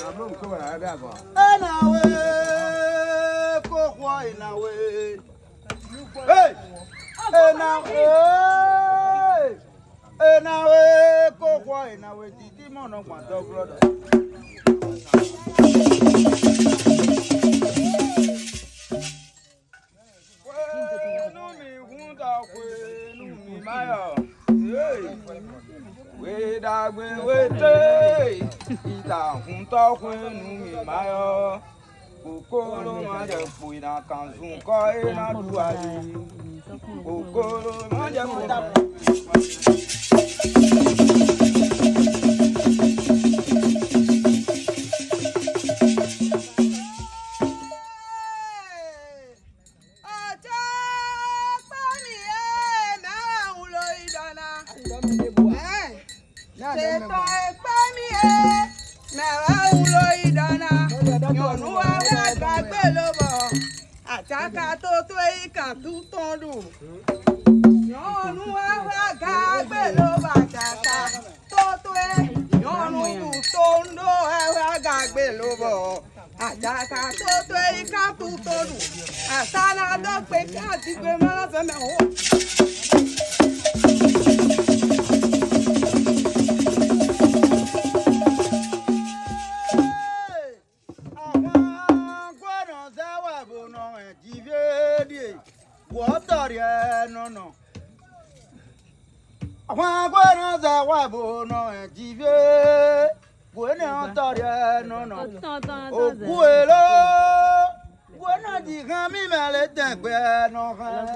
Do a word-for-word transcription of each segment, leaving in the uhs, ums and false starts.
Abló nǔ kó wɛ nǎ bɛ́ azɔn a? É ná wé, kó xɔ é ná wé. Hey! É ná wé, é ná wé, kó xɔ é ná wé. Títí mɔ nɔ gbɔn dɔglɔ́ ɖɔ. Hwenu mì hun dɔ hwenu mì ma yɔ. Wé ɖagbe wé té, ita hun tɔ hwenu mì ma yɔ. Kòkòrò má jɛ kpo iná kan zun kɔ é ná ɖu ali. Kòkòrò má jɛ kpo. Ọjọ́ pọ́nì ẹ̀ mẹ́wàá ń lo ìdáná. Ẹ̀, ṣètò ẹ̀ pọ́nì ẹ̀ mẹ́wàá ń lo ìdáná. Nyɔ̌nu wa wá gbàgbé ló bọ̀. Àjàkà tó tó yí kàn tún tán ɖu. Nyɔ̌nu wa wá gbàgbé ló bọ̀ àjàkà tó tó yí. Nyɔ̌nu bù tó ń ɖó ẹ̀ wá gbàgbé ló bọ̀. Àjàkà tó tó yí ká tún tó ɖu. Àsálà dó gbe ká dìgbé má fẹ́ mɛ o. Àwọn gbọ́dọ̀ sẹ́wà bò nọ ẹ̀ jí fẹ́ ɖíe. Wọ́tọ̀ rẹ̀ nọ nọ. Àwọn gbọ́dọ̀ sẹ́wà bò nọ ẹ̀ jí fẹ́. Wěnɛ́ ɔ́ tɔ́ ɖiɛ nɔ nɔ. Òkú èló. Wěnɛ́ jí hán mì mɛ lě tɛn gbɛ nɔ hán.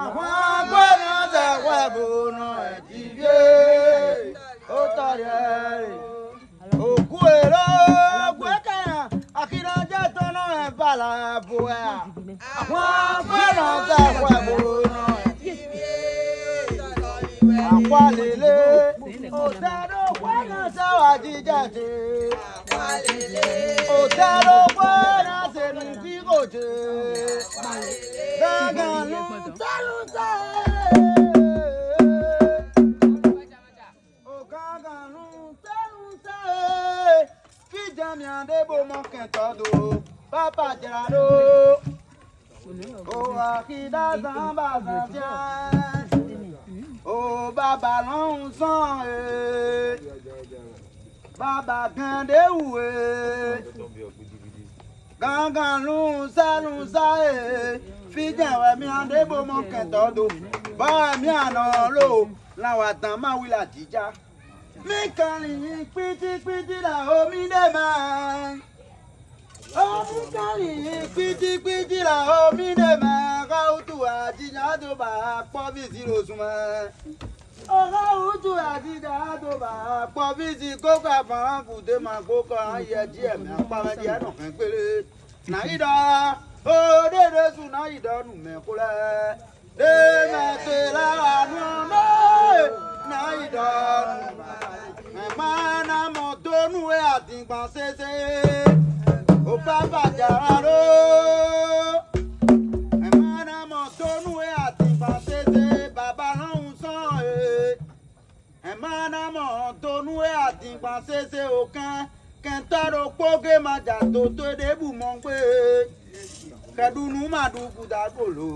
Ahwan gbé nɔ zɛ hwɛ bó nɔ jí vié. Ó tɔ́ ɖiɛ. Òkú èló. Gbé kɛ axinɔjɛ tɔn nɔ ɛ bala bo ɛ. Ahwan gbé nɔ zɛ hwɛ bó nɔ jí vié. Akwa lélé. Òtɛ́ ɖó xwé ná sɛ́ wá jíjɛ ce. Òtɛ́ ɖó xwé ná se nǔ kíko ce. Gángan nú tɛ́lú sɛ. O gángan nú tɛ́lú sɛ. Fí jɛ mǐ ɖěvo mɔ kɛntɔ́ dó. Pápá jlá ɖó. O axi ɖó azǎn bɔ azǎn fíán. O baba lɔn un sɔn e. Baba gɛn ɖé wú e. Gángan lun sá lun sá e. Fí jɛn wɛ mì a ɖěvo mɔ kɛntɔ́ dó. Bɔ wɛ mì a nɔ lo. Lan wa dán ma wi la jija. Mì kan lin kpítíkpítí la o mì ɖe mɛ. Omi kali kpitikpiti la omi ɖe mɛ xawutu ajinya do ba akpɔvi si ɖo zun mɛ. O xawutu ajinya do ba akpɔvi si kókó afan kude ma gbó kɔ ayɛ jí ɛmɛ akpa mɛ jí ɛnɔ hɛn kpélé. Nà yi ɖɔ o ɖe ɖe su nà yi ɖɔ nu mɛ xó lɛ. Ɖe mɛ te la wa nú ɔ́ mɛ nà yi ɖɔ nu. Mɛ ma ná mɔ dó nú we adingban sésé. O pápá jǎ wá ɖó. Mɛ ma ná mɔ dó nú we adingban sésé. Baba lɔn un sɔn e. Mɛ ma ná mɔ dó nú we adingban sésé o kɛn. Kɛntɔ́ ɖokpó gé ma ja dó towe ɖěbǔ mɔ gbé. Kɛɖunu ma ɖu kúdagolo.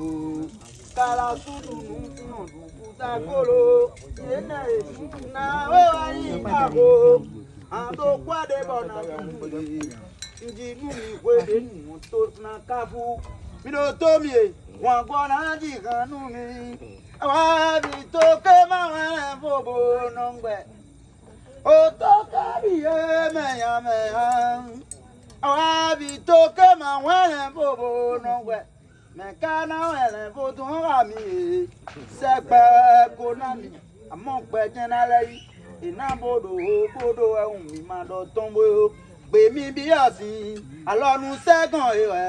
Kalasu ɖunu nɔ ɖu kúdagolo. Yě nɛ e na wé wá yí kpavo. Ado kwá ɖé bɔ na yí kpé. Njí nú mi hwe ɖě nǔ tó ná káfú. Mi ɖo tó mi e, wǎn gbɔ ná ji hàn nú mi. Wá mi tó ké má wá ɛ fó bo nɔ gbɛ. O tó ká ɖi yé mɛ ya mɛ ya. Awa bi tó ké ma wɛn bobo nɔ wɛ. Mɛ ka ná wɛ lɛ vodún wa mi e. Sɛgbɛ ko ná mi. Amɔ gbɛ jɛn ná lɛ yi. È nǎ bó ɖo bó ɖo wɛ hùn mi ma ɖɔ tɔn bó yó. Gbè mi byɔ́ sin. Alɔ nu sɛgɔn e wɛ.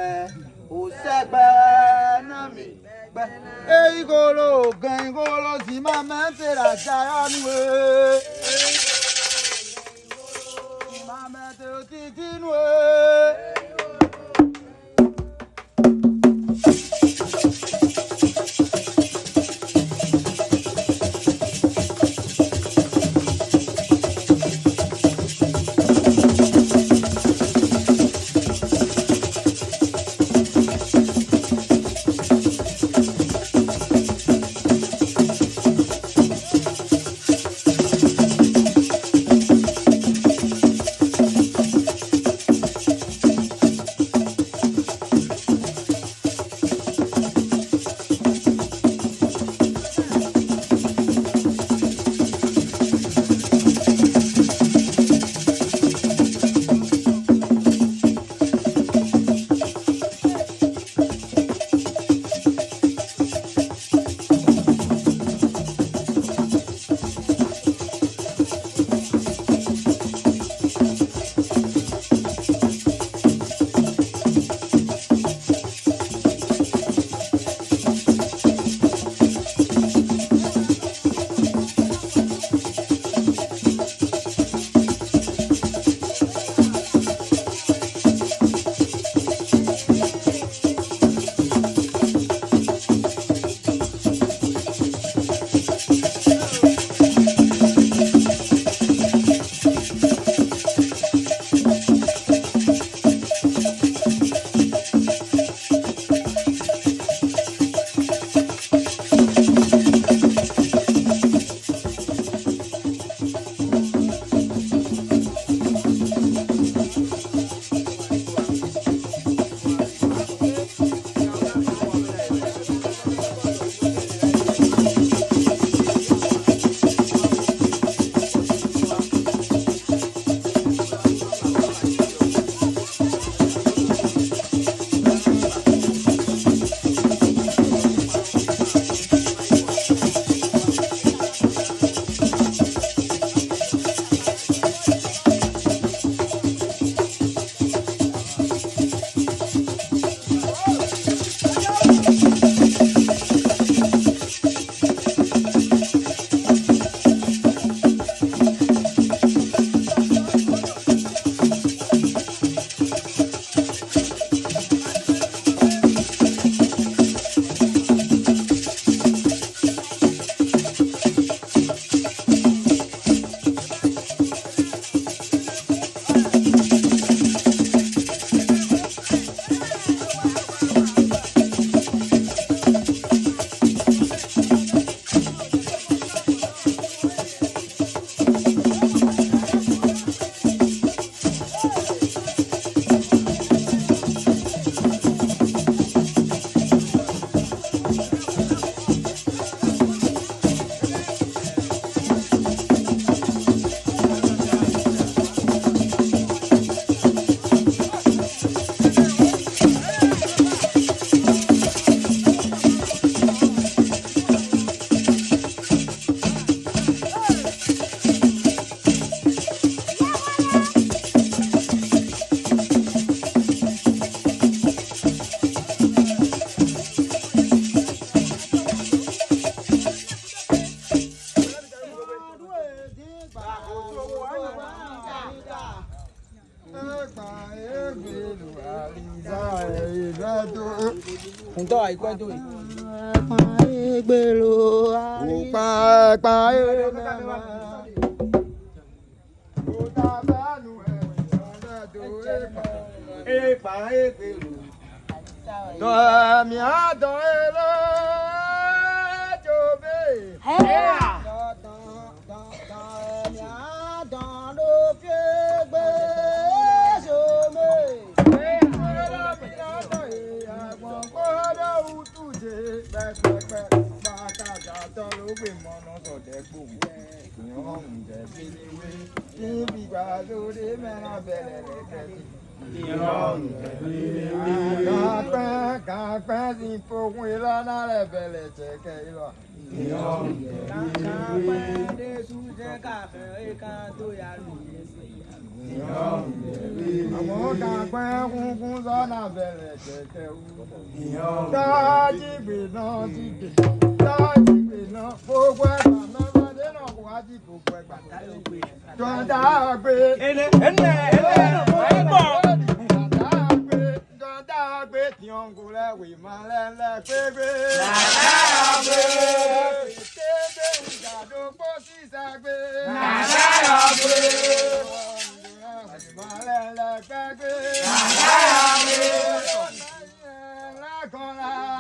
O sɛgbɛ ná mi. Gbɛ. Eyi kolo gɛn kolo si ma mɛ te la jayɔ nu e. Ma mɛ te o titi nu e. Ntɔ ayi kwɛ do yi. Dɔ mi a dɔn e lɔ jo be. Dɔn dɔn dɔn dɔn mi a dɔn ɖo fie gbe so me. Kpɔ́ɖɔ mi a dɔn e agbɔn kpɔ́ɖɔ wutu je kpɛkpɛkpɛ. Bàtà dàtọ̀ ló gbé mọ́nà sọ̀dẹ̀ gbòmù. Ìyàn ń jẹ filiwé. Níbi gbàdúrà mẹ́rin bẹ̀rẹ̀ rẹ̀ kẹ́sì. Gǎnpẹ́ gǎnpẹ́ sin fokun ilɔ ná lɛ bɛlɛ cɛ kɛ ilɔ. Gǎnpẹ́ ɖésú jẹ́ káfẹ́ é kán tó ya lù. Àmọ́ gǎnpẹ́ kúnkún sɔ ná bɛlɛ cɛ kɛ wú. Tọ́jú gbè náà ti gbè, tọ́jú gbè náà, gbogbo ẹ̀ bàmẹ́ bá dé náà kó wá jí gbogbo ẹ̀ gbà. Dɔn dagbe. Ene, ene, ene, ene. Dɔn dagbe. Dɔn dagbe. Tiɔngu lɛ wi ma lɛ lɛ gbegbe. Dagbe. Tebe ŋga ɖokpó sísá gbe. Dagbe. Wi ma lɛ lɛ gbegbe. Dagbe. Dagbe.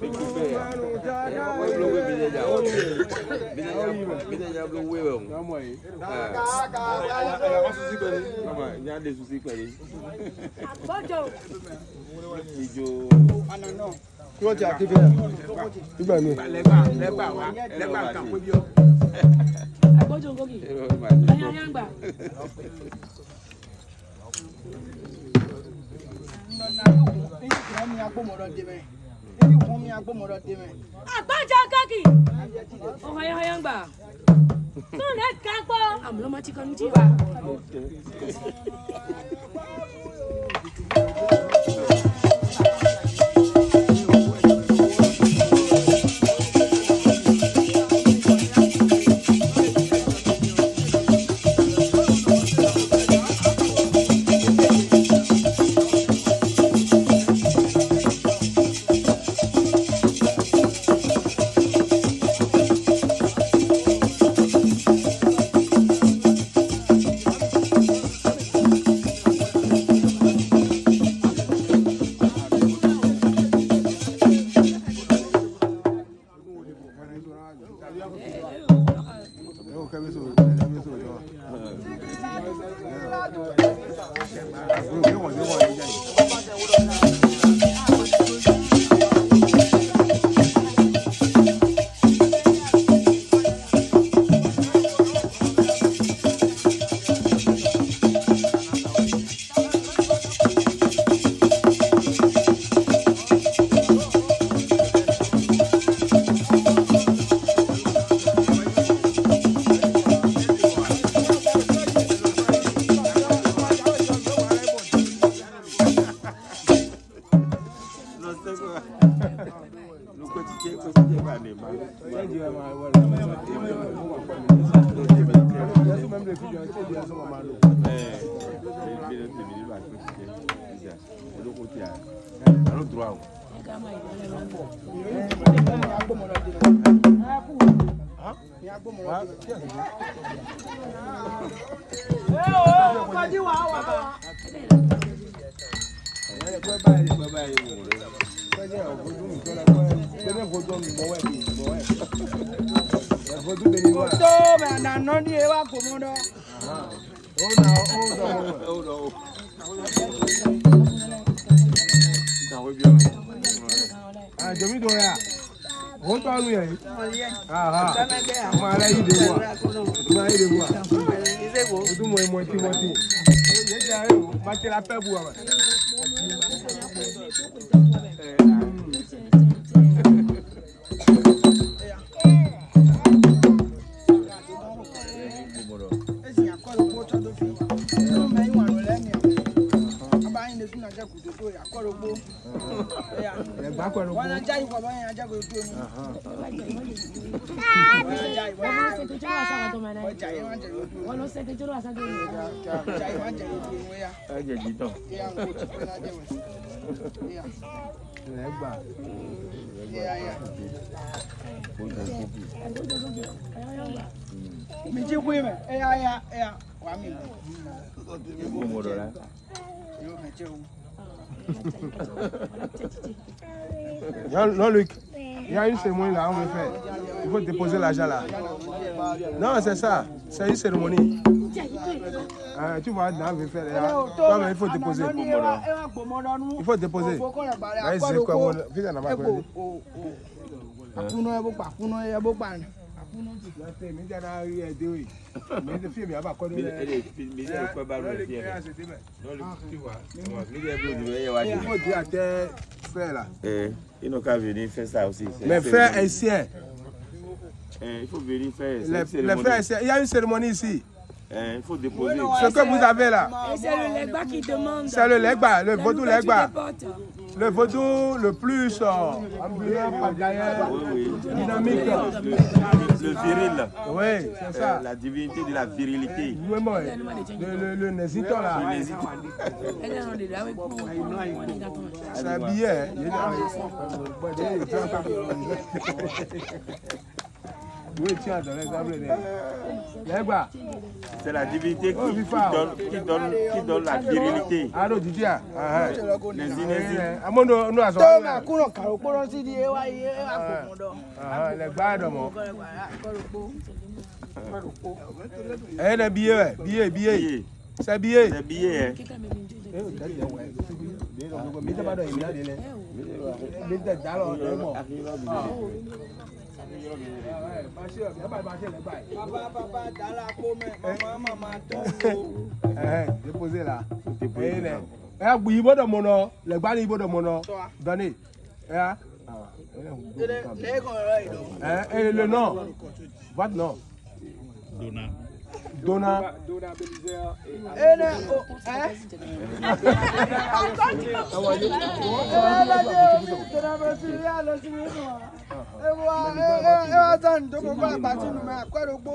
Fekufɛ ya. Wɛ bló wé bídé dza o. Bídé dza bídé dza bló wé wɛ o. Nya ɖe susi kpɛɖé. Idzo. Kúrò tí a ti fẹ́. Ìgbà mi. Lẹ́gbà lẹ́gbà wa lẹ́gbà kan pé bí ọ. Agbójú ngógì. Ayanyangba. Agbájá kákì. Ohayahayangba. Tó lè ká gbọ́. Àmọ́ ló má ti kọ́ ní jí wa. Tó mɛ a nǎ nɔ ní e wá gomɔ ɖɔ. Àjọmí tó yà. Ó tọ́ lu yẹn. Aha. Ọmọ alẹ́ yìí dé wà. Ọmọ alẹ́ yìí dé wà. Ó tún mọ ẹmọ ẹtí mọ ẹtí. Yéé jẹ́ ayé o. Má tẹ́lá pẹ́ bu wa. Ẹ jẹ jí tán. Lẹ́gbà. Mi jí wí mɛ, ẹ yá yá ẹ yá wà mí. Ikú mo ɖɔ la. Yóò kàn jẹ́ o. Jean-Luc, il y a une cérémonie là, on veut faire. Il faut déposer l'argent là. Non, c'est ça. C'est une cérémonie. Hein, tu vois, dans le fait, là, toi, mais il faut déposer. Il faut déposer. Là, c'est quoi, mon fils, on a pas compris. Akunɔ yɛ bó kpa akunɔ yɛ bó kpa. Akunɔ ti. Yàtọ̀ èmi jẹ́ náà rí ẹ dé wèé. Mi ti fi mi àbá kọ́ dé. Mi ẹ lè fi mi lè kọ́ bá lọ fi ẹ. Non, le, tu vois. Mi lè bó ni ẹ wá dé. Il faut dire à tes frères là. Eh, ils n'ont qu'à venir faire ça aussi. Mes frères et sœurs. Eh, il faut venir faire. Les, les frères et sœurs, il y a une cérémonie ici. Eh, il faut déposer. Ce que vous avez là, c'est le Legba qui demande. C'est le Legba, le vaudou Legba. Le vaudou le plus euh, dynamique. Oui, oui. Le, le viril. Oui, c'est ça. Euh, la divinité de la virilité. Vraiment, le, le, le Néziton là. Le Néziton. C'est habillé, hein. Il est dans les... Oui, tiens, dans l'exemple de. Lègbà. C'est la divinité qui, qui donne, qui donne, qui donne la virilité. Ah, non, Didier. Ah, ah. Vas-y, vas-y. Amondo, nous, à son. Toma, kuno kalo kpɔlɔ si di ewa yi ewa kpɔmɔ dɔ. Ah, lègbà dɔ mɔ. Eye ɖe biye wɛ, biye, biye. Biye. C'est biye. C'est biye, hein. Mi tɛ ba dɔ yi mi na de lɛ. Mi tɛ da lɔ dɔ mɔ. Papa, papa, dala kpo mɛ, mama, mama, tɔn. Ɛɛ, déposé la. Déposé la. Ɛ gbi yi bó ɖɔ mɔ nɔ, lɛ gba ni yi bó ɖɔ mɔ nɔ. Dɔnni. Ɛ ya. Ɛ, ɛ, le nom. Votre nom. Dona. Dona. Ene o, ɛ? Ɛ wa ye. Ɛ wa ye. Ɛ wa ye. Ɛ wa ye. Ɛ wa zan do ko ko abati nu mɛ, akwɛ ɖokpo.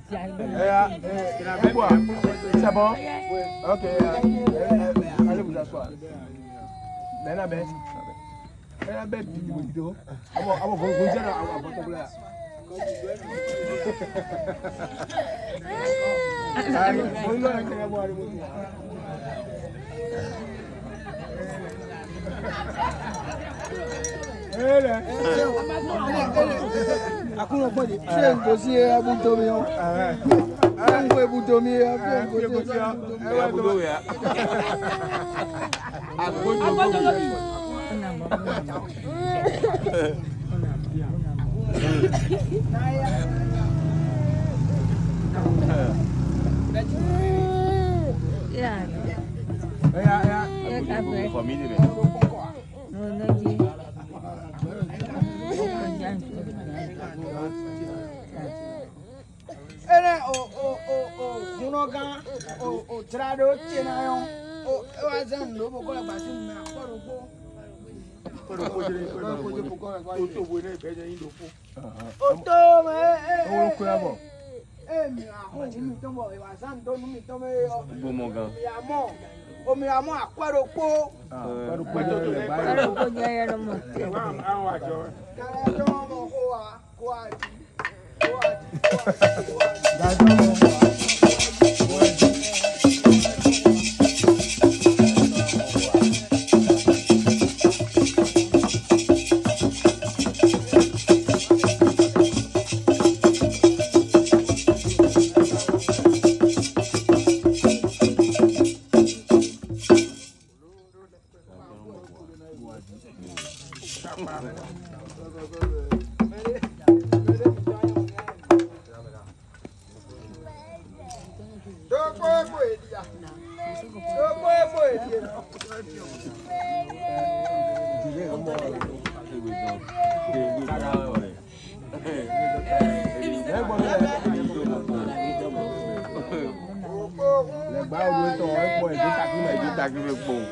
Eh, ah, eh, c'est bon. Ok, euh, euh, euh, allez vous asseoir. Maintenant, ben, maintenant, ben, dis-moi, dis-moi. Ah bon, ah bon, vous, vous êtes à, à votre place. Allez, vous, vous, vous, vous, vous, vous. Akunlɔ kpɔn di. Fiɛ n gosi ye abu to mi o. Fiɛ n ko ebu to mi ye. Fiɛ n gosi ye abu to mi ye. Yeah. Yeah, yeah. Família, velho. Ene o o o o hunɔgán o o jraɖo ce na yɔn o e wa zan lo bo kɔ gba si na kɔ ɖo kpo. Kɔ ɖo kpo jere kɔ ɖo kpo jere kɔ ɖo kpo. O to bo ne bɛ jɛ yin ɖo kpo. O to mɛ e e e. Ee, mi wá xɔ nǔ mitɔn bɔ è wá zán dó nǔ mitɔn mɛ é ɔ́. Gbɔmɔgán. Mi wá mɔ, o mi wá mɔ akwɛ́ ɖokpó. Akwɛ́ ɖokpó jẹ́ yɛ lɔ mɔ tɛ. Kálá tɔn mɔ xó wa, xó wa jí, xó wa jí, xó wa jí, xó wa jí. Lɛgbá wo ɖo tɔn ɛ kpɔ ɛ do takí mɛ do takí mɛ kpɔn.